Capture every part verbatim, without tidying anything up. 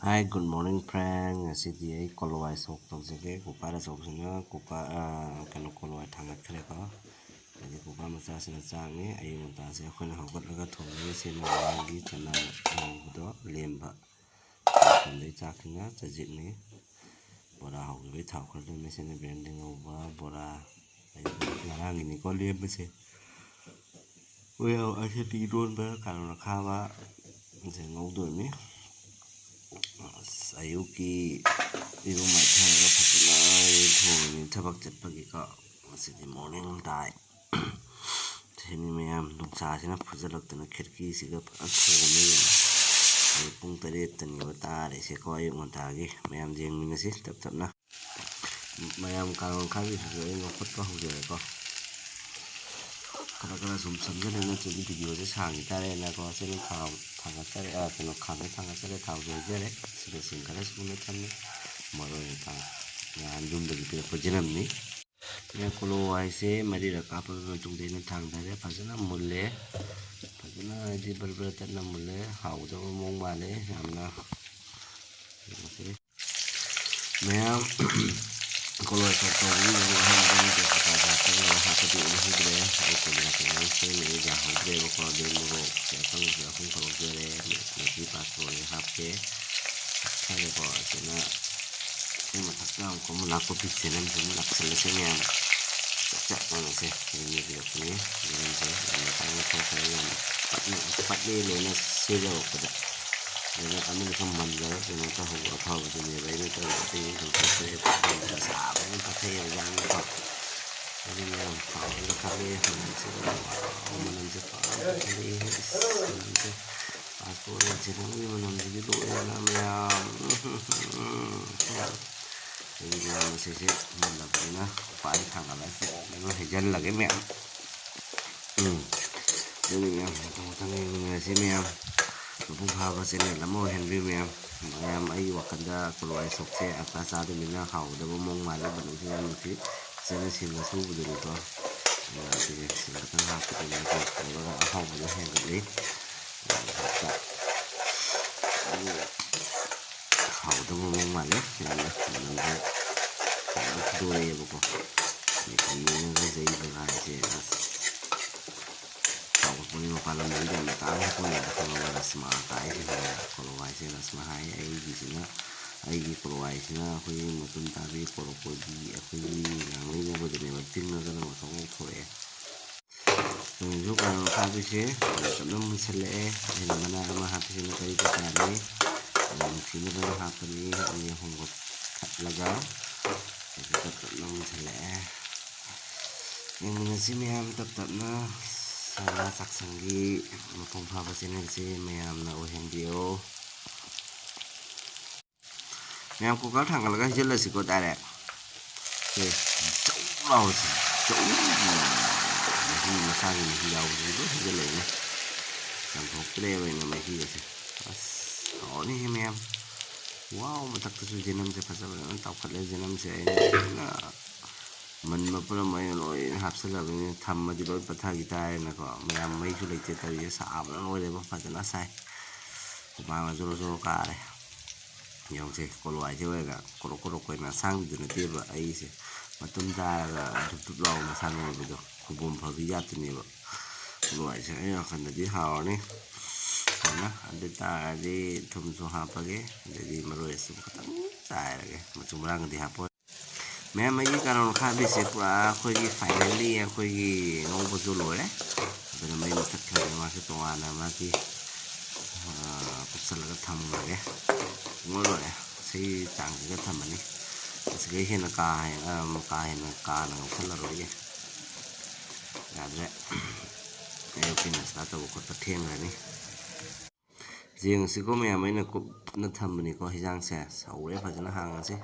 Hi, good morning, friend. ꯉꯁꯤꯗꯤ ꯑꯩ ꯀꯣꯂꯣꯋꯥꯏ ꯁꯣꯛ ꯇꯧꯖꯒꯦ꯫ ꯀꯨꯀꯔ ꯑꯆꯧꯕꯁꯤꯅ ꯀꯨꯀꯔ, ꯑ, ꯀꯩꯅꯣ, ꯀꯣꯂꯣꯋꯥꯏ ꯊꯥꯡꯒꯠꯈ꯭ꯔꯦꯀꯣ꯫ ꯑꯗꯩ ꯀꯨꯀꯔ ꯃꯆꯥꯁꯤꯅ ꯆꯥꯛꯅꯤ꯫ ꯑꯌꯨꯛ ꯉꯟꯇꯥꯁꯦ ꯑꯩꯈꯣꯏꯅ ꯍꯧꯒꯠꯂꯒ ꯊꯣꯡꯉꯤꯕꯁꯤ ꯉꯔꯥꯡꯒꯤ ꯆꯅꯥ ꯉꯧꯕꯗꯣ ꯂꯦꯝꯕ꯫ ꯑꯗꯩ ꯆꯥꯛꯁꯤꯅ ꯆꯖꯤꯛꯅꯤ꯫ ꯕꯣꯔꯥ ꯍꯧꯈꯤꯕꯒꯤ ꯊꯥꯎ ꯈꯔ ꯂꯦꯝꯃꯤ꯫ ꯁꯤꯅ ꯕꯦꯔꯦꯟꯗꯤ ꯉꯧꯕ ꯕꯣꯔꯥ꯫ ꯑꯗꯩ ꯉꯔꯥꯡꯒꯤꯅꯤꯀꯣ ꯂꯦꯝꯕꯁꯦ꯫ ꯎꯌꯥꯎ ꯑꯁꯤꯗꯤ ꯏꯔꯣꯟꯕ ꯀꯥꯔꯣꯠ ꯑꯈꯥꯕ ꯁꯦ ꯉꯧꯗꯣꯏꯅꯤ꯫ ꯑꯁ, ꯑꯌꯨꯛꯀꯤ ꯏꯔꯨ ꯃꯥꯏꯊꯔꯒ ꯐꯖꯅ ꯊꯣꯡꯉꯤꯅꯤ ꯊꯕꯛ ꯆꯠꯄꯒꯤꯀꯣ꯫ ꯉꯁꯤꯗꯤ morning time꯫ ꯁꯤꯅꯤ ꯃꯌꯥꯝ, ꯅꯨꯡꯁꯥꯁꯤꯅ ꯐꯨꯖꯜꯂꯛꯇꯅ ꯈꯤꯔꯀꯤꯁꯤꯒ ꯐꯖꯅ ꯊꯣꯝꯃꯦ ꯌꯦꯡꯉꯣ꯫ ꯍꯧꯖꯤꯛ ꯄꯨꯡ ꯇꯔꯦꯠꯇꯅꯤꯕ ꯇꯥꯔꯤꯁꯦꯀꯣ, ꯑꯌꯨꯛ ꯉꯟꯇꯥꯒꯤ꯫ ꯃꯌꯥꯝ ꯌꯦꯡꯃꯤꯟꯅꯁꯤ ꯇꯞ ꯇꯞꯅ꯫ ꯃꯌꯥꯝ ꯀꯥꯔꯣꯟ ꯈꯥꯕꯤꯁꯤꯁꯨ ꯑꯩ ꯂꯧꯈꯠꯄ ꯍꯧꯖꯔꯦꯀꯣ꯫ ꯈꯔ ꯈꯔ ꯁꯨꯝ ꯁꯝꯖꯜꯂꯦ, ꯅꯠꯇ꯭ꯔꯗꯤ videoꯁꯦ ꯁꯥꯡꯈꯤ ꯇꯥꯔꯦꯅꯀꯣ꯫ ꯁꯤꯅ ꯊꯥꯎ ꯊꯥꯡꯒꯠꯆꯔꯦ, ꯑ, ꯀꯩꯅꯣ, ꯈꯥꯡꯗ ꯊꯥꯡꯒꯠꯆꯔꯦ, ꯊꯥꯎꯁꯨ ꯍꯩꯖꯔꯦ꯫ ꯁꯤꯗ ꯁꯤꯡ ꯈꯔ ꯁꯨꯅ ꯊꯝꯃꯤ꯫ ꯃꯔꯣꯏ ꯃꯄꯥꯡ ꯅꯍꯥꯟ ꯌꯨꯝꯗꯒꯤ ꯄꯤꯔꯛꯄ ꯖꯤꯔꯝꯅꯤ꯫ ꯀꯣꯂꯣ ꯍꯋꯥꯏꯁꯦ ꯃꯔꯤꯔꯛ ꯍꯥꯞꯄꯕ ꯃꯇꯨꯡꯗ ꯑꯩꯅ ꯊꯥꯡꯊꯔꯦ꯫ ꯐꯖꯅ ꯃꯨꯜꯂꯦ꯫ ꯐꯖꯅ ꯍꯥꯏꯗꯤ ꯕꯔ ꯕꯔ ꯇꯠꯅ ꯃꯨꯜꯂꯦ꯫ ꯍꯥꯎꯒꯗꯕ ꯃꯑꯣꯡ ꯃꯥꯜꯂꯦ ꯌꯥꯝꯅ꯫ ꯃꯌꯥꯝ ꯀꯣꯂꯣ ꯁꯣꯛ ꯇꯧꯕꯒꯤ ꯃꯔꯨ ꯑꯍꯥꯟꯕꯗ ꯑꯩꯅ ꯇꯦꯖꯄꯇꯥ ꯍꯥꯞꯄꯅꯤ꯫ ꯍꯥꯞꯄꯗꯤ ꯑꯩꯅ ꯍꯧꯗ꯭ꯔꯦ꯫ ꯑꯩ ꯀꯣꯂꯣ ꯀꯩꯅꯣ ꯁꯦꯝꯃꯤꯉꯩ ꯌꯥꯍꯧꯗ꯭ꯔꯦꯕꯀꯣ꯫ ꯑꯗꯩ ꯃꯣꯔꯣꯛꯁꯦ ꯑꯀꯪꯕꯁꯦ ꯑꯍꯨꯝ ꯈꯛ ꯂꯧꯖꯔꯦ꯫ ꯃꯦꯊꯤ ꯄꯥꯁ ꯇꯧꯔꯒ ꯍꯥꯞꯀꯦ꯫ ꯍꯥꯏꯔꯦꯀꯣ꯫ ꯑꯁꯤꯅ ꯑꯩ ꯃꯊꯛꯇ ꯑꯃꯨꯛ ꯑꯃꯨꯛ ꯅꯥꯀꯨꯞꯄꯤ ꯆꯦꯅꯝꯁꯦ ꯑꯃꯨꯛ ꯂꯥꯛꯁꯜꯂꯁꯦ ꯃꯌꯥꯝ꯫ ꯆꯞ ꯆꯞ ꯃꯥꯟꯅꯁꯦ꯫ ꯑꯩ ꯌꯦꯡꯕꯤꯔꯛꯄꯅꯤ꯫ ꯌꯦꯔꯨꯝꯁꯦ ꯌꯥꯝꯅ ꯇꯥꯡꯅ ꯊꯣꯛꯈ꯭ꯔꯦ꯫ ꯌꯥꯝ ꯄꯠꯂꯤ, ꯄꯠꯂꯤ ꯂꯣꯏꯅ ꯁꯤꯖꯤꯜꯂꯛꯄꯗ꯫ ꯑꯗꯨꯅ ꯑꯃꯅ ꯈꯔ ꯃꯟꯖꯔ ꯀꯩꯅꯣ ꯇꯧꯍꯧꯕ ꯑꯐꯕꯗꯨꯅꯦꯕ ꯑꯩꯅ ꯇꯧꯔꯤꯗꯣ꯫ ꯑꯇꯩ ꯌꯦꯟ ꯊꯣꯡꯕ ꯁꯥꯕꯅꯤꯅ ꯄꯠꯊꯩꯑꯕ ꯌꯥꯝꯅꯀꯣ꯫ ꯑꯗꯨꯅ ꯌꯥꯝ ꯍꯥꯎꯔꯒ ꯊꯥꯛꯑꯦ꯫ ꯃꯅꯝꯁꯦ ꯌꯥꯝ ꯍꯥꯎ-, ꯃꯅꯝꯁꯦ ꯐꯖꯅ ꯊꯣꯛꯂꯛꯑꯦ꯫ ꯑꯁ, ꯃꯅꯝꯁꯦ ꯄꯥꯁꯄꯣꯔꯠ ꯑꯣꯏꯁꯦ ꯅꯪꯒꯤ ꯃꯅꯝꯁꯤꯗꯤ ꯂꯣꯏꯔꯦꯅ ꯃꯌꯥꯝ꯫ ꯑꯗꯨꯗꯤ ꯃꯌꯥꯝ ꯃꯁꯤꯁꯦ ꯃꯨꯜꯂꯕꯅꯤꯅ ꯎꯄꯥꯟ ꯊꯥꯡꯒꯠꯂꯒ ꯂꯣꯏꯅ ꯍꯩꯖꯤꯜꯂꯒꯦ ꯃꯌꯥꯝ꯫ ꯎꯝ꯫ ꯑꯗꯨꯅ ꯃꯌꯥꯝ ꯃꯊꯪ ꯃꯊꯪ ꯌꯦꯡꯃꯤꯟꯅꯔꯁꯤ ꯃꯌꯥꯝ꯫ ꯃꯄꯨꯡ ꯐꯥꯕ channel ꯑꯃ ꯑꯣꯏꯍꯟꯕꯤꯌꯨ ꯃꯌꯥꯝ꯫ ꯃꯌꯥꯝ ꯑꯩꯒꯤ ꯋꯥꯈꯜꯗ ꯀꯣꯂꯣꯋꯥꯏ ꯁꯣꯛꯁꯦ ꯑꯆꯥ ꯆꯥꯗꯣꯏꯅꯤꯅ ꯍꯥꯎꯒꯗꯕ ꯃꯑꯣꯡ ꯃꯥꯜꯂꯦ꯫ ꯃꯅꯝꯁꯨ ꯌꯥꯝ ꯅꯨꯡꯁꯤ꯫ ꯐꯖꯅ ꯁꯤꯡ ꯑꯁꯨꯕꯗꯨꯅꯤꯀꯣ꯫ ꯑꯗꯨꯒ ꯁꯤꯡ ꯈꯤꯇꯪ ꯍꯥꯞꯄꯗꯨꯅ ꯇꯧꯔꯒ ꯑꯍꯥꯎꯕꯗꯣ ꯍꯦꯟꯒꯠꯂꯤ꯫ ꯑꯗꯨꯒ ꯃꯑꯣꯡ ꯃꯥꯜꯂꯦ꯫ ꯌꯥꯝꯅ ꯃꯅꯝꯁꯦ ꯐꯖꯅ ꯐꯨꯗꯣꯔꯛꯑꯦꯕꯀꯣ꯫ ꯃꯦꯒꯤꯅꯒ ꯌꯩꯕꯒ ꯍꯥꯏꯁꯦ ꯑꯁ ꯆꯥꯎꯈꯠꯄꯅꯤ꯫ ꯃꯄꯥꯟ ꯂꯝꯗꯗꯤ ꯌꯥꯝꯅ ꯇꯥꯡꯅ ꯄꯣꯠꯅꯦꯕ ꯈꯪꯉꯕ ꯔꯁꯃꯥ ꯀꯥꯏꯁꯦ ꯈꯪꯉꯕ꯫ ꯀꯣꯂꯣ ꯍꯥꯏꯁꯦ ꯔꯁꯃꯥ ꯍꯥꯏ꯫ ꯑꯩꯒꯤꯁꯤꯅ ꯑꯩꯒꯤ ꯀꯣꯂꯣ ꯍꯥꯏꯁꯤꯅ ꯑꯩꯈꯣꯏꯒꯤ ꯃꯇꯨꯝ ꯇꯥꯕꯤ ꯀꯣꯔꯣꯀꯣꯒꯤ ꯑꯩꯈꯣꯏꯒꯤ ꯉꯥꯡꯂꯩ ꯉꯧꯕꯗꯨꯅꯦꯕ ꯇꯤꯡꯉꯒꯅ ꯉꯧꯊꯣꯛ ꯉꯧꯊꯣꯔꯛꯑꯦ꯫ ꯊꯨꯝꯁꯨ ꯀꯥꯔꯣꯠ ꯑꯈꯥꯕꯤꯁꯦ ꯇꯞꯅ ꯃꯨꯟꯁꯜꯂꯛꯑꯦ꯫ ꯑꯩꯅ ꯃꯅꯥ ꯑꯃ ꯍꯥꯞꯄꯤꯁꯤꯅ ꯀꯔꯤ ꯀꯧꯇꯥꯅꯤ? ꯅꯨꯡꯁꯤꯅꯕ ꯍꯥꯞꯄꯅꯤ꯫ ꯑꯅꯤ ꯑꯍꯨꯝꯒ ꯊꯠꯂꯒ ꯍꯧꯖꯤꯛꯇ ꯇꯞꯅ ꯃꯨꯟꯁꯜꯂꯛꯑꯦ꯫ ꯌꯦꯡꯃꯤꯟꯅꯁꯤ ꯃꯌꯥꯝ ꯇꯞ ꯇꯞꯅ꯫ ꯁꯅꯥ ꯆꯥꯛꯁꯪꯒꯤ ꯃꯄꯨꯡ ꯐꯥꯕ ꯆꯦꯅꯦꯜꯁꯤ ꯃꯌꯥꯝꯅ ꯑꯣꯏꯍꯟꯕꯤꯌꯨ꯫ ꯃꯌꯥꯝ ꯀꯨꯀꯔ ꯊꯥꯡꯒꯠꯂꯒ ꯍꯩꯖꯤꯜꯂꯁꯤꯀꯣ ꯗꯥꯏꯔꯦꯛ꯫ ꯁꯦ, ꯖꯧ ꯂꯥꯎꯔꯁꯤ꯫ ꯖꯧ꯫ ꯃꯍꯤ ꯃꯁꯥꯒꯤ ꯃꯍꯤ ꯌꯥꯎꯕꯁꯤꯗꯤ ꯂꯣꯏ ꯍꯩꯖꯤꯜꯂꯛꯏꯅꯦ꯫ ꯆꯥꯝꯊꯣꯛꯇ꯭ꯔꯦꯕ ꯑꯩꯅ ꯃꯍꯤꯒꯁꯦ꯫ ꯑꯁ, ꯍꯥꯎꯔꯅꯤꯍꯦ ꯃꯌꯥꯝ꯫ ꯋꯥꯎ, ꯃꯊꯛꯇꯁꯨ ꯖꯦꯅꯝꯁꯦ ꯐꯖ ꯐꯖꯅ ꯇꯥꯎꯈꯠꯂꯦ꯫ ꯖꯦꯅꯝꯁꯦ ꯑꯩꯅ ꯂꯣꯏꯅ ꯃꯟꯕ ꯄꯨꯝꯅꯃꯛ ꯑꯩꯅ ꯂꯣꯏ ꯍꯥꯞꯆꯤꯜꯂꯕꯅꯤꯅ ꯊꯝꯃꯗꯤ ꯂꯣꯏ ꯄꯠꯊꯈꯤ ꯇꯥꯔꯦꯅꯀꯣ꯫ ꯃꯌꯥꯝ ꯃꯩꯁꯨ ꯂꯩꯇꯦ ꯇꯧꯔꯤꯁꯦ꯫ ꯁꯥꯕꯅ ꯂꯣꯏꯔꯦꯕ꯫ ꯐꯖꯅ ꯁꯥꯏ꯫ ꯍꯨꯃꯥꯡꯅ ꯖꯣꯔꯣ ꯖꯣꯔꯣ ꯀꯥꯔꯦ꯫ ꯌꯦꯡꯉꯨꯁꯦ, ꯀꯣꯂꯣ ꯍꯥꯏꯁꯦ ꯑꯣꯏꯔꯒ ꯀꯣꯔꯣꯛ ꯀꯣꯔꯣꯛ ꯑꯣꯏꯅ ꯑꯁꯥꯡꯕꯤꯗꯨ ꯅꯠꯇꯦꯕ ꯑꯩꯁꯦ꯫ ꯃꯇꯨꯝ ꯇꯥꯔꯒ ꯙꯨꯞ ꯙꯨꯞ ꯂꯥꯎꯕ ꯃꯁꯥ ꯅꯣꯏꯕꯗꯣ꯫ ꯈꯨꯕꯣꯝ ꯐꯕꯤ ꯖꯥꯠꯇꯨꯅꯦꯕ꯫ ꯀꯣꯂꯣ ꯍꯥꯏꯁꯦ ꯑꯩ ꯋꯥꯈꯜꯗꯗꯤ ꯍꯥꯎꯔꯅꯤ꯫ ꯐꯖꯅ꯫ ꯑꯗꯨ ꯑꯣꯏ ꯇꯥꯔꯗꯤ ꯊꯨꯝꯁꯨ ꯍꯥꯞꯄꯒꯦ꯫ ꯑꯗꯩꯗꯤ ꯃꯔꯣꯏ ꯑꯁꯨꯕ ꯈꯛꯇꯪ ꯆꯥꯏꯔꯒꯦ꯫ ꯃꯆꯨ ꯃꯔꯥꯡꯒꯗꯤ ꯍꯥꯞꯄꯣꯏ꯫ ꯃꯌꯥꯝ, ꯑꯩꯒꯤ ꯀꯥꯔꯣꯠ ꯑꯈꯥꯕꯤꯁꯦ ꯄꯨꯔꯥ ꯑꯩꯈꯣꯏꯒꯤ finally ꯑꯩꯈꯣꯏꯒꯤ ꯉꯧꯕꯁꯨ ꯂꯣꯏꯔꯦ꯫ ꯑꯗꯨꯅ ꯃꯩ ꯃꯨꯊꯠꯈ꯭ꯔꯒꯦ꯫ ꯃꯥꯁꯦ ꯇꯣꯉꯥꯟꯅ ꯃꯥꯒꯤ, ꯑꯥ, ꯀꯨꯞꯁꯜꯂꯒ ꯊꯝꯈ꯭ꯔꯒꯦ꯫ ꯄꯨꯡꯂꯣꯏ ꯂꯣꯏꯔꯦ꯫ ꯁꯤ ꯆꯥꯡꯁꯤꯗ ꯊꯝꯃꯅꯤ꯫ ꯑꯁꯤꯗꯩ ꯍꯦꯟꯅ ꯀꯥ ꯍꯦꯟꯅ, ꯑꯥ, ꯀꯥ ꯍꯦꯟꯅ ꯀꯥꯅ ꯉꯧꯁꯜꯂꯔꯣꯏꯒꯦ꯫ ꯌꯥꯗ꯭ꯔꯦ꯫ ꯑꯌꯨꯛꯀꯤ ꯅꯥꯁꯇꯥ ꯇꯧꯕ ꯈꯣꯠꯄ ꯊꯦꯡꯈ꯭ꯔꯅꯤ꯫ ꯌꯦꯡꯉꯁꯤꯀꯣ ꯃꯌꯥꯝ, ꯑꯩꯅ ꯀꯨꯞꯅ ꯊꯝꯕꯅꯤꯀꯣ ꯍꯤꯟꯖꯥꯡꯁꯦ꯫ ꯁꯧꯔꯦ, ꯐꯖꯅ ꯍꯥꯡꯉꯁꯤ꯫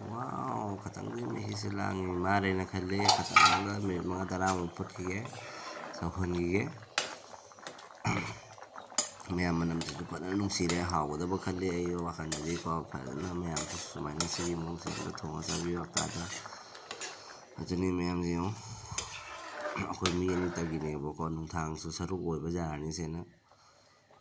ꯋꯥꯎ, ꯈꯇꯪꯗꯤ ꯃꯍꯤꯁꯦ ꯂꯥꯡꯉꯤ ꯃꯥꯜꯂꯦꯅ ꯈꯜꯂꯦ꯫ ꯈꯇꯪ ꯂꯥꯡꯉꯒ ꯃꯤꯅꯤꯠ ꯃꯉꯥ ꯇꯔꯥꯃꯨꯛ ꯐꯨꯠꯈꯤꯒꯦ, ꯁꯧꯍꯟꯈꯤꯒꯦ꯫ ꯃꯌꯥꯝ, ꯃꯅꯝꯁꯤꯁꯨ ꯐꯖꯅ ꯅꯨꯡꯁꯤꯔꯦ, ꯍꯥꯎꯒꯗꯕ ꯈꯜꯂꯦ ꯑꯩ ꯋꯥꯈꯜꯗꯗꯤꯀꯣ꯫ ꯐꯖꯅ ꯃꯌꯥꯝꯁꯨ ꯁꯨꯃꯥꯏꯅ ꯁꯤꯒꯤ ꯃꯑꯣꯡꯁꯤꯗ ꯊꯣꯡꯉ ꯆꯥꯕꯤꯌꯨ ꯍꯞꯇꯥꯗ꯫ ꯑꯗꯨꯅꯤ ꯃꯌꯥꯝ ꯌꯦꯡꯉꯣ, ꯑꯩꯈꯣꯏ ꯃꯤ ꯑꯅꯤꯇꯒꯤꯅꯦꯕꯀꯣ, ꯅꯨꯡꯊꯥꯡꯁꯨ ꯁꯔꯨꯛ ꯑꯣꯏꯕ ꯌꯥꯔꯅꯤ ꯁꯤꯅ꯫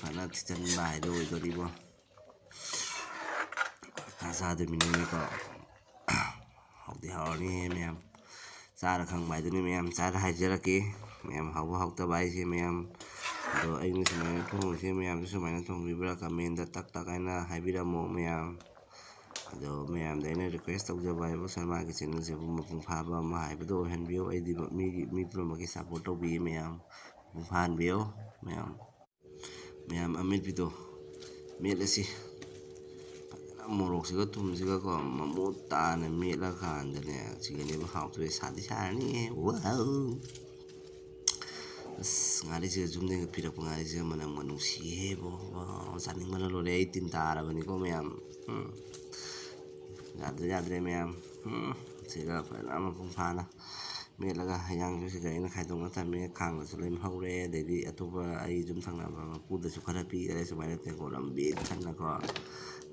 ꯐꯖꯅ ꯊꯤꯠꯆꯟꯕ ꯍꯥꯏꯗꯣ ꯑꯣꯏꯗꯣꯔꯤꯕꯣ꯫ ꯆꯥ ꯆꯥꯗꯣꯏ ꯃꯤꯅꯤꯅꯀꯣ꯫ ꯍꯥꯎꯗꯤ ꯍꯥꯎꯔꯅꯤꯍꯦ ꯃꯌꯥꯝ꯫ ꯆꯥꯔ ꯈꯪꯕ ꯍꯥꯏꯗꯨꯅꯤ ꯃꯌꯥꯝ, ꯆꯥꯔ ꯍꯥꯏꯖꯔꯛꯀꯦ꯫ ꯃꯌꯥꯝ ꯍꯥꯎꯕ ꯍꯥꯎꯇꯕ ꯍꯥꯏꯁꯦ ꯃꯌꯥꯝ꯫ ꯑꯗꯣ ꯑꯩꯅ ꯁꯨꯃꯥꯏꯅ ꯊꯣꯡꯉꯤꯁꯦ ꯃꯌꯥꯝꯁꯨ ꯁꯨꯃꯥꯏꯅ ꯊꯣꯡꯕꯤꯕ꯭ꯔꯥ? ꯀꯃꯦꯟꯗ ꯇꯛ ꯇꯛ ꯍꯥꯏꯅ ꯍꯥꯏꯕꯤꯔꯝꯃꯣ ꯃꯌꯥꯝ꯫ ꯑꯗꯣ ꯃꯌꯥꯝꯗ ꯑꯩꯅ ꯔꯤꯀ꯭ꯋꯦꯁ ꯇꯧꯖꯕ ꯍꯥꯏꯕꯨ ꯁꯔꯃꯥꯒꯤ ꯆꯦꯅꯦꯜꯁꯤꯕꯨ ꯃꯄꯨꯡ ꯐꯥꯕ ꯑꯃ ꯍꯥꯏꯕꯗꯣ ꯑꯣꯏꯍꯟꯕꯤꯌꯨ꯫ ꯑꯩꯗꯤ ꯃꯤꯒꯤ, ꯃꯤ ꯄꯨꯝꯅꯃꯛꯀꯤ ꯁꯞꯄꯣꯔꯠ ꯇꯧꯕꯤꯌꯦ ꯃꯌꯥꯝ꯫ ꯃꯄꯨꯡ ꯐꯥꯍꯟꯕꯤꯌꯨ ꯃꯌꯥꯝ꯫ ꯃꯌꯥꯝ ꯑꯃꯦꯠꯄꯤꯗꯣ ꯃꯦꯠꯂꯁꯤ꯫ ꯐꯖꯅ ꯃꯣꯔꯣꯛꯁꯤꯒ ꯊꯨꯝꯁꯤꯒꯀꯣ ꯃꯃꯨꯠ ꯇꯥꯅ ꯃꯦꯠꯂꯀꯥꯟꯗꯅꯦ, ꯁꯤꯒꯅꯦꯕ ꯍꯥꯎꯗꯣꯏꯁꯦ꯫ ꯁꯥꯗꯤ ꯁꯥꯔꯅꯤꯍꯦ꯫ ꯋꯥꯎ! ꯑꯁ, ꯉꯥꯔꯤꯁꯤꯒ ꯌꯨꯝꯗꯒꯤ ꯄꯤꯔꯛꯄ ꯉꯥꯔꯤꯁꯤꯒ ꯃꯅꯝꯒ ꯅꯨꯡꯁꯤꯍꯦ ꯕꯣ꯫ ꯋꯥꯎ, ꯆꯥꯅꯤꯡꯕꯅ ꯂꯣꯏꯔꯦ꯫ ꯑꯩ ꯇꯤꯟ ꯇꯥꯔꯕꯅꯤꯀꯣ ꯃꯌꯥꯝ꯫ ꯎꯝ꯫ ꯌꯥꯗ꯭ꯔꯦ, ꯌꯥꯗ꯭ꯔꯦ ꯃꯌꯥꯝ꯫ ꯎꯝ꯫ ꯁꯤꯒ ꯐꯖꯅ ꯃꯄꯨꯡ ꯐꯥꯅ ꯃꯦꯠꯂꯒ ꯍꯩꯖꯥꯡꯁꯨ ꯁꯤꯗ ꯑꯩꯅ ꯈꯥꯏꯗꯣꯛꯅ ꯊꯝꯃꯦ꯫ ꯈꯥꯡꯗꯁꯨ ꯂꯦꯝꯍꯧꯔꯦ꯫ ꯑꯗꯩꯗꯤ ꯑꯇꯣꯞꯄ ꯑꯩ ꯌꯨꯝ ꯊꯪꯅꯕ ꯃꯄꯨꯗꯁꯨ ꯈꯔ ꯄꯤꯈꯔꯦ꯫ ꯁꯨꯃꯥꯏꯅ ꯇꯦꯡꯀꯣꯠ ꯑꯃ ꯄꯤꯛ ꯊꯟꯅꯀꯣ꯫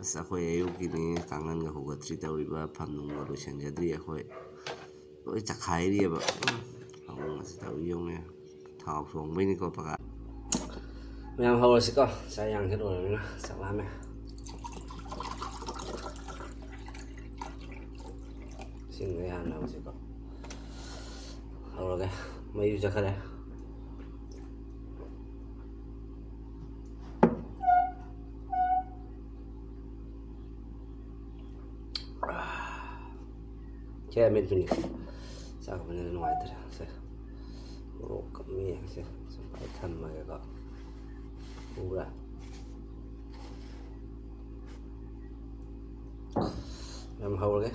ꯑꯁ, ꯑꯩꯈꯣꯏ ꯑꯌꯨꯛꯀꯤꯅꯤ꯫ ꯀꯥꯡꯈꯟꯒ ꯍꯨꯒꯠꯇ꯭ꯔꯤ ꯇꯧꯔꯤꯕ, ꯐꯝ ꯅꯨꯡꯒ ꯂꯣꯏꯁꯤꯟꯖꯗ꯭ꯔꯤ꯫ ꯑꯩꯈꯣꯏ ꯂꯣꯏ ꯆꯈꯥꯏꯔꯤꯑꯕ꯫ ꯎꯝ, ꯐꯃꯨꯡ ꯑꯁꯤ ꯇꯧꯔꯤ ꯌꯦꯡꯉꯨꯅꯦ꯫ ꯊꯥꯎ ꯆꯣꯡꯕꯩꯅꯤꯀꯣ ꯄꯀꯥ꯫ ꯃꯌꯥꯝ ꯍꯧꯔꯁꯤꯀꯣ꯫ ꯆꯥꯛ ꯌꯥꯡꯁꯦ ꯂꯣꯏꯔꯕꯅꯤꯅ ꯆꯥꯛ ꯂꯥꯝꯃꯦ꯫ ꯏꯁꯤꯡꯗ ꯌꯥꯟꯅꯕꯁꯤꯀꯣ꯫ ꯍꯧꯔꯒꯦ꯫ ꯃꯩꯁꯨ ꯆꯠꯈꯔꯦ꯫ ꯁꯦ, ꯑꯃꯦꯠꯄꯅꯤ꯫ ꯆꯥꯛ ꯐꯖꯅ ꯅꯨꯡꯉꯥꯏꯇ꯭ꯔꯦ꯫ ꯁꯦ, ꯃꯣꯔꯣꯛ ꯀ ꯃꯦꯠꯁꯦ꯫ ꯁꯨꯃꯥꯏꯅ ꯊꯝꯃꯒꯦꯀꯣ꯫ ꯎꯕ꯭ꯔꯥ? ꯌꯥꯝ ꯍꯧꯔꯒꯦ꯫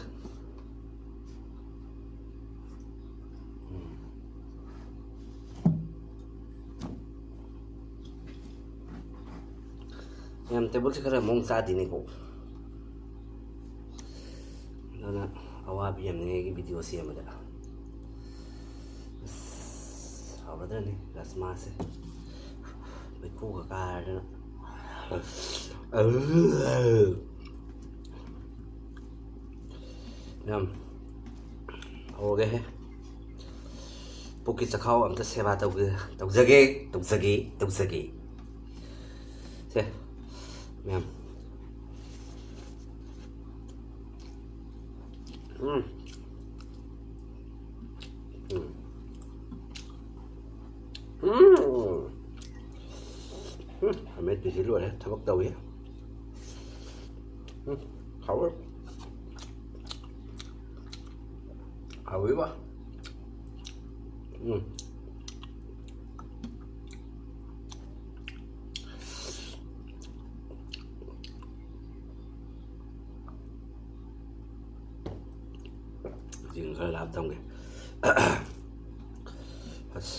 ꯎꯝ꯫ ꯌꯥꯝ ꯇꯦꯕꯜꯁꯦ ꯈꯔ ꯃꯑꯣꯡ ꯆꯥꯗꯦꯅꯦꯀꯣ꯫ ꯑꯗꯨꯅ ꯑꯋꯥꯕꯤ ꯌꯥꯝꯅꯤꯡꯉꯥꯏꯒꯤ ꯚꯤꯗꯤꯑꯣ ꯁꯦꯝꯕꯗ꯫ ꯑꯁ, ꯍꯥꯎꯔꯗ꯭ꯔꯅꯤ ꯔꯁꯃꯥꯁꯦ꯫ ꯃꯩꯈꯨꯒ ꯀꯥꯔꯗꯅ꯫ ꯌꯥꯝ ꯍꯧꯔꯒꯦꯍꯦ꯫ ꯄꯨꯛꯀꯤ ꯆꯈꯥꯎ ꯑꯝꯇ ꯁꯦꯕꯥ ꯇꯧꯒꯦ, ꯇꯧꯖꯒꯦ, ꯇꯧꯖꯒꯦ, ꯇꯧꯖꯒꯦ꯫ ꯁꯦ, ꯃꯌꯥꯝ꯫ ꯎꯝ꯫ ꯎꯝ꯫ ꯎꯝ꯫ ꯎꯝ꯫ ꯑꯃꯦꯠꯄꯤꯁꯤ ꯂꯣꯏꯔꯦ, ꯊꯕꯛ ꯇꯧꯏ꯫ ꯎꯝ꯫ ꯍꯥꯎꯋꯦ꯫ ꯍꯥꯎꯋꯤꯕ꯫ ꯎꯝ꯫ ꯆꯤꯡ ꯈꯔ ꯂꯥꯞ ꯊꯝꯒꯦ꯫ ꯑꯁ,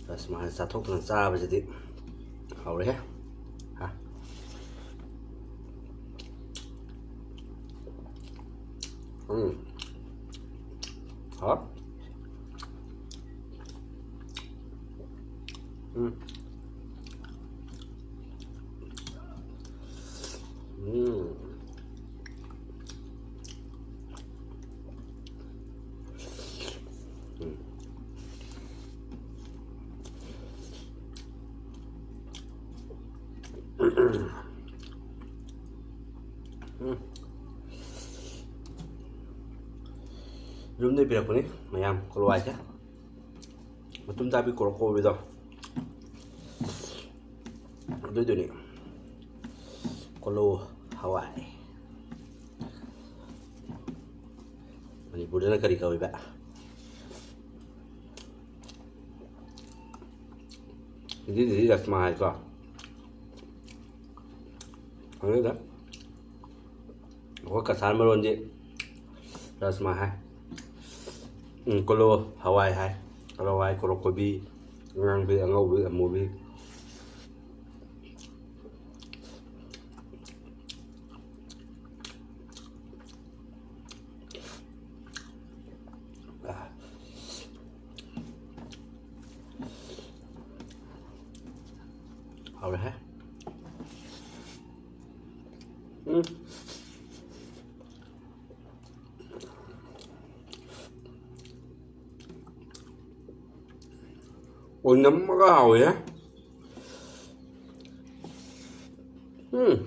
ꯔꯁꯃꯥꯁꯦ ꯆꯥꯊꯣꯛꯇꯅ ꯆꯥꯕꯁꯤꯗꯤ ꯍꯥꯎꯔꯦꯍꯦ꯫ ꯍꯥ꯫ ꯎꯝ꯫ ꯍꯥ꯫ ꯎꯝ꯫ ꯎꯝ꯫ ꯎꯝ꯫ ꯎꯝ꯫ ꯌꯨꯝꯗꯩ ꯄꯤꯔꯛꯄꯅꯤ ꯃꯌꯥꯝ ꯀꯣꯂꯣ ꯍꯋꯥꯏꯁꯦ꯫ ꯃꯇꯨꯝ ꯇꯥꯕꯤ ꯀꯣꯔꯣ ꯀꯣꯕꯤꯗꯣ꯫ ꯑꯗꯨꯏꯗꯨꯅꯤ꯫ ꯀꯣꯂꯣ ꯍꯋꯥꯏ꯫ ꯃꯅꯤꯄꯨꯔꯗꯅ ꯀꯔꯤ ꯀꯧꯏꯕ? ꯍꯤꯟꯗꯤꯗꯗꯤ ꯔꯁꯃꯥ ꯍꯥꯏꯀꯣ꯫ ꯈꯪꯗꯦꯗ꯫ ꯑꯩꯈꯣꯏ ꯀꯁꯥꯔ ꯃꯔꯣꯟꯗꯤ ꯔꯁꯃꯥ ꯍꯥꯏ꯫ ꯎꯝ, ꯀꯣꯂꯣ ꯍꯋꯥꯏ ꯍꯥꯏ꯫ ꯀꯣꯂꯣ ꯍꯋꯥꯏ, ꯀꯣꯂꯣ ꯀꯣꯕꯤ, ꯑꯉꯥꯡꯕꯤ, ꯑꯉꯧꯕꯤ, ꯑꯃꯨꯕꯤ꯫ ꯍꯥꯎꯔꯦꯍꯦ꯫ ꯎꯝ꯫ ꯑꯣꯏꯅꯝꯃꯒ ꯍꯥꯎꯋꯦꯍꯦ꯫ ꯎꯝ꯫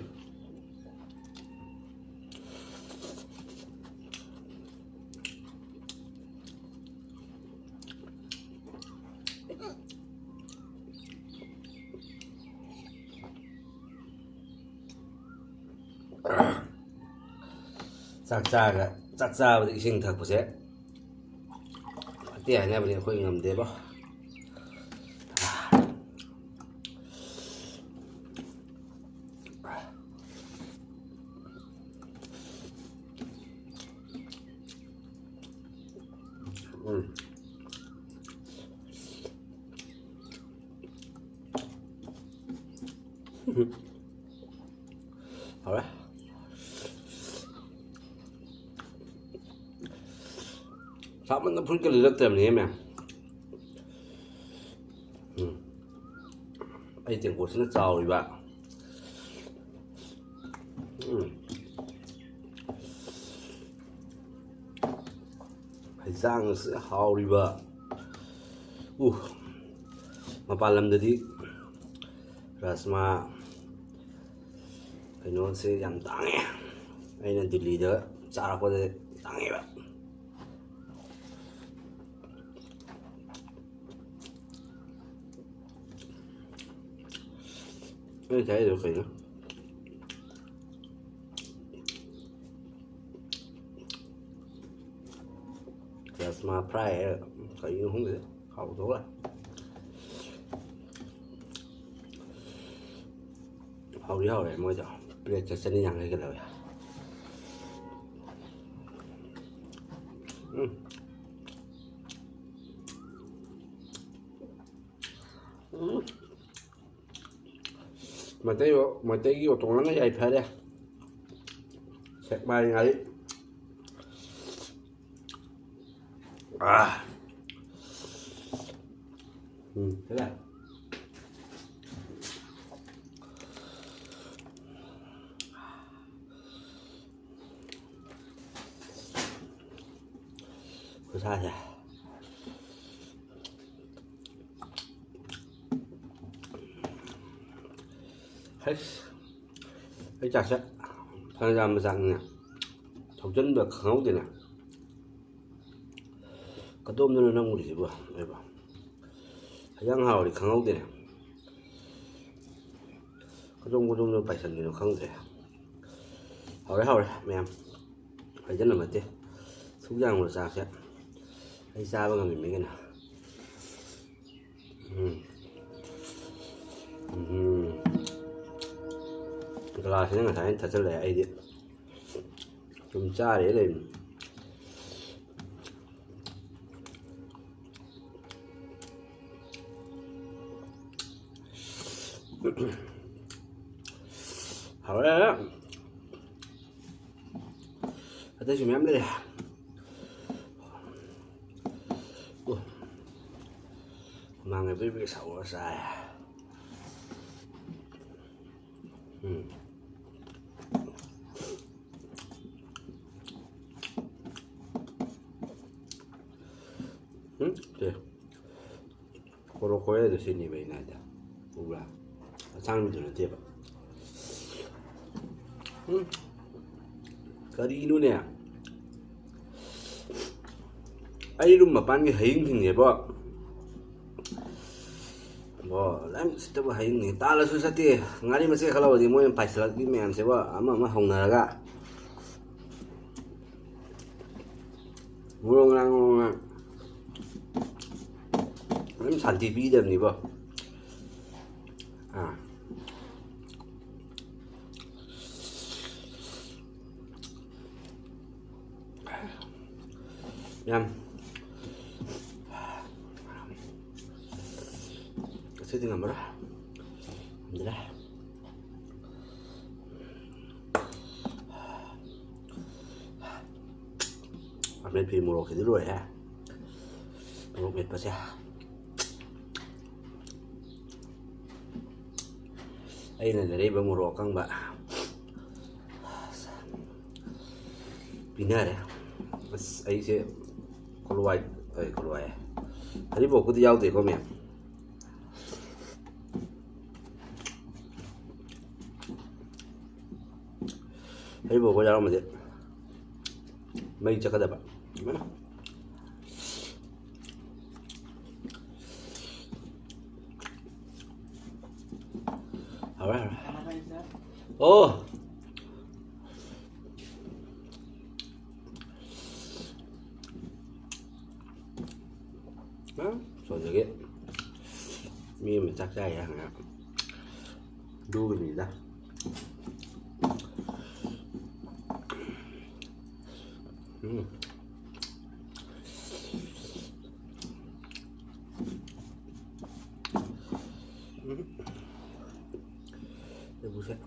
ꯆꯥꯛ ꯆꯥꯔꯒ, ꯆꯥꯛ ꯆꯥꯕꯗ ꯏꯁꯤꯡ ꯊꯛꯄꯁꯦ ꯑꯇꯩ ꯍꯥꯏꯅꯕꯅꯤ, ꯑꯩꯈꯣꯏ ꯉꯝꯗꯦꯕꯣ꯫ ꯎꯝ꯫ ꯍꯥꯎꯔꯦ꯫ ꯁꯥꯃꯟꯗ ꯐꯨꯔꯤꯠꯀ ꯂꯤꯠꯂꯛꯇ꯭ꯔꯕꯅꯦ, ꯃꯌꯥꯝ꯫ ꯎꯝ꯫ ꯑꯩ ꯇꯦꯡꯀꯣꯠꯁꯤꯅ ꯆꯥꯎꯔꯤꯕ꯫ ꯎꯝ꯫ ꯍꯩꯖꯥꯡ ꯑꯁꯤ ꯍꯥꯎꯔꯤꯕ꯫ ꯎ꯫ ꯃꯄꯥꯟ ꯂꯝꯗꯗꯤ ꯔꯥꯖꯃꯥ ꯀꯩꯅꯣꯁꯦ ꯌꯥꯝ ꯇꯥꯡꯉꯦ꯫ ꯑꯩꯅ ꯗꯤꯜꯂꯤꯗ ꯆꯥꯔꯛꯄꯗ ꯇꯥꯡꯉꯦꯕ꯫ ꯑꯩ ꯉꯁꯥꯏꯗꯣ ꯀꯩꯅꯣ? ꯔꯥꯖꯃꯥ ꯐ꯭ꯔꯥꯏ ꯍꯥꯏꯔ ꯀꯔꯤꯅꯣ ꯈꯪꯗꯦ, ꯍꯥꯎꯗꯧꯔꯥ꯫ ꯍꯥꯎꯗꯤ ꯍꯥꯎꯔꯦ ꯃꯣꯏꯗꯣ, ꯄ꯭ꯂꯦꯠꯇ ꯆꯅꯤ ꯌꯥꯡꯈꯩꯒ ꯂꯧꯋꯦ꯫ ꯎꯝ꯫ ꯎꯝ꯫ ꯃꯩꯇꯩ, ꯃꯩꯇꯩꯒꯤ ꯑꯣꯇꯣꯅꯒ ꯌꯥꯏꯐꯔꯦ꯫ ꯁꯦꯛꯃꯥꯏ ꯉꯥꯔꯤ꯫ ꯑꯥ꯫ ꯎꯝ, ꯁꯤꯗ꯫ ꯁꯥꯁꯦ꯫ ꯍꯩꯁ, ꯑꯩ ꯆꯥꯛꯁꯦ ꯐꯅ ꯌꯥꯝꯕ ꯆꯥꯛꯅꯤꯅꯦ꯫ ꯊꯧꯖꯤꯟꯕ ꯈꯪꯍꯧꯗꯦꯅꯦ꯫ ꯀꯗꯣꯝꯗꯅꯣ ꯅꯝꯈ꯭ꯔꯤꯁꯤꯕꯣ ꯑꯩꯕꯣ? ꯍꯦꯟꯖꯥꯡ ꯍꯥꯎꯔꯗꯤ ꯈꯪꯍꯧꯗꯦꯅꯦ꯫ ꯀꯗꯣꯝ ꯀꯗꯣꯝꯗ ꯄꯥꯏꯁꯟꯒꯤꯅꯣ ꯈꯪꯗ꯭ꯔꯦ꯫ ꯍꯥꯎꯔꯦ, ꯍꯥꯎꯔꯦ ꯃꯌꯥꯝ꯫ ꯍꯥꯏꯖꯟꯅꯕ ꯅꯠꯇꯦ꯫ ꯁꯨꯛ ꯌꯥꯝꯕ ꯆꯥꯛꯁꯦ ꯑꯩ ꯆꯥꯕ ꯉꯝꯃꯤꯃꯤ ꯀꯩꯅꯣ꯫ ꯎꯝ꯫ ꯎꯝ꯫ ꯒ꯭ꯂꯥꯁꯁꯤꯅ ꯉꯁꯥꯏꯅ ꯊꯠꯆꯜꯂꯛꯑꯦ ꯑꯩꯗꯤ꯫ ꯁꯨꯝ ꯆꯥꯔꯦ ꯂꯩꯕꯅꯤ꯫ ꯍꯥꯎꯔꯦ꯫ ꯑꯇꯩꯁꯨ ꯃꯌꯥꯝ ꯂꯩꯔꯦ꯫ ꯑꯣ꯫ ꯍꯨꯃꯥꯡꯒ ꯕ꯭ꯔꯤ ꯕ꯭ꯔꯤ ꯁꯧꯔ ꯆꯥꯏ꯫ ꯎꯝ꯫ ꯎꯝ? ꯁꯦ꯫ ꯀꯣꯔꯣ ꯀꯣꯔꯦꯗꯣ ꯁꯤꯅꯦꯕ ꯑꯩꯅ ꯍꯥꯏꯗꯣ꯫ ꯎꯕ꯭ꯔꯥ? ꯑꯁꯥꯡꯕꯤꯗꯨ ꯅꯠꯇꯦꯕ꯫ ꯎꯝ? ꯀꯔꯤꯅꯣꯅꯦ? ꯑꯩ ꯔꯨꯝ ꯃꯄꯥꯟꯒꯤ ꯍꯌꯤꯡꯁꯤꯡꯁꯦꯕꯣ꯫ ꯕꯣ, ꯂꯣꯏ ꯁꯤꯠꯇꯕ ꯍꯌꯤꯡꯅꯤ꯫ ꯇꯥꯜꯂꯁꯨ ꯆꯠꯇꯦ꯫ ꯉꯥꯔꯤ ꯃꯆꯦꯠ ꯈꯔ ꯂꯧꯔꯗꯤ ꯃꯣꯏꯅ ꯄꯥꯏꯁꯤꯜꯂꯛꯄꯤ ꯃꯌꯥꯝꯁꯦꯕꯣ, ꯑꯃ ꯑꯃ ꯍꯧꯅꯔꯒ꯫ ꯃꯔꯣꯡ ꯃꯔꯥꯡ, ꯃꯔꯣꯡ ꯃꯔꯥꯡ꯫ ꯑꯗꯨꯝ ꯁꯥꯟꯇꯤ ꯄꯤꯗꯕꯅꯤꯕꯣ꯫ ꯑꯥ꯫ ꯌꯥꯝ꯫ ꯉꯁꯤꯗꯤ ꯉꯝꯃꯔꯣꯏ꯫ ꯉꯝꯗ꯭ꯔꯦ꯫ ꯑꯃꯦꯠꯄꯤ ꯃꯣꯔꯣꯛꯁꯤꯗꯤ ꯂꯣꯏꯔꯦ꯫ ꯃꯣꯔꯣꯛ ꯃꯦꯠꯄꯁꯦ꯫ ꯑꯩꯅ ꯂꯩꯔꯛꯏꯕ ꯃꯣꯔꯣꯛ ꯑꯀꯪꯕ ꯄꯤꯅꯔꯦ꯫ ꯑꯁ, ꯑꯩꯁꯦ ꯈꯣꯂꯨꯋꯥꯏ, ꯑꯩ ꯈꯣꯂꯨꯋꯥꯏ꯫ ꯍꯔꯤꯕꯣꯞꯄꯨꯗꯤ ꯌꯥꯎꯗꯦꯀꯣ, ꯃꯌꯥꯝ꯫ ꯍꯔꯤꯕꯣꯞꯀ ꯌꯥꯎꯔꯝꯃꯗꯤ ꯃꯩ ꯆꯠꯀꯗꯕ꯫ ꯍꯥꯎꯔꯦ, ꯍꯥꯎꯔꯦ꯫ ꯑꯣ! ꯁꯣꯝꯗꯒꯤ ꯃꯤ ꯑꯃ ꯆꯥꯛ ꯆꯥꯏꯌꯦ ꯍꯪꯉꯦ꯫ ꯑꯗꯨꯒꯤꯅꯤꯗ꯫ ꯎꯝ꯫ ꯎꯝ꯫ ꯂꯐꯨꯁꯦ꯫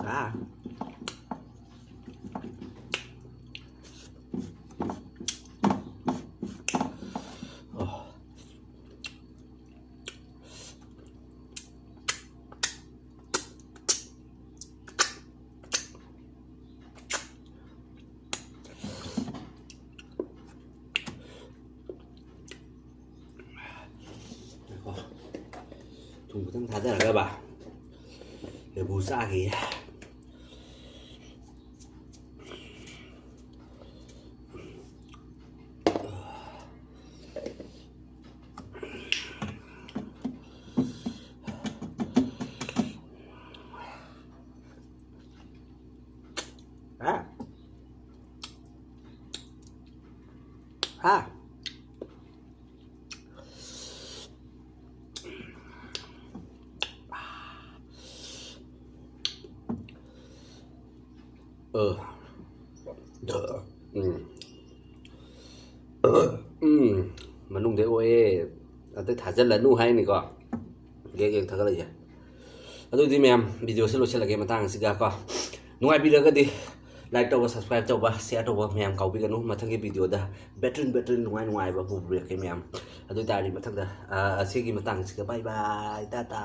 ꯑꯥ꯫ ꯑꯣ꯫ ꯉꯥꯏꯈꯣ꯫ ꯊꯨꯝ ꯈꯤꯇꯪ ꯊꯥꯗꯔꯒꯕ ꯂꯐꯨ ꯆꯥꯈꯤꯒꯦ꯫ ꯍꯥ? ꯍꯥ? ꯑ꯫ ꯎꯝ꯫ ꯎꯝ꯫ ꯃꯅꯨꯡꯗꯩ ꯑꯣꯛꯑꯦ꯫ ꯑꯗꯩ ꯊꯥꯖꯤꯜꯂꯅꯨ ꯍꯥꯏꯅꯤꯀꯣ꯫ ꯒꯦꯛ ꯒꯦꯛ ꯊꯥꯒꯠꯂꯛꯏꯁꯦ꯫ ꯑꯗꯨꯗꯤ ꯃꯌꯥꯝ, videoꯁꯦ ꯂꯣꯏꯁꯤꯜꯂꯒꯦ ꯃꯇꯥꯡ ꯑꯁꯤꯗ ꯀꯣ꯫ ꯅꯨꯡꯉꯥꯏꯕꯤꯔꯒꯗꯤ like ꯇꯧꯕ, subscribe ꯇꯧꯕ, share ꯇꯧꯕ ꯃꯌꯥꯝ ꯀꯥꯎꯕꯤꯒꯅꯨ꯫ ꯃꯊꯪꯒꯤ videoꯗ ꯕꯦꯇ꯭ꯔꯤꯟ ꯕꯦꯇ꯭ꯔꯤꯟ ꯅꯨꯡꯉꯥꯏ ꯅꯨꯡꯉꯥꯏꯕ ꯄꯨꯕꯤꯔꯛꯀꯦ ꯃꯌꯥꯝ꯫ ꯑꯗꯨ ꯑꯣꯏ ꯇꯥꯔꯗꯤ ꯃꯊꯪꯗ, ꯑ, ꯑꯁꯤꯒꯤ ꯃꯇꯥꯡ ꯑꯁꯤꯗ bye bye, ꯇꯥꯇꯥ꯫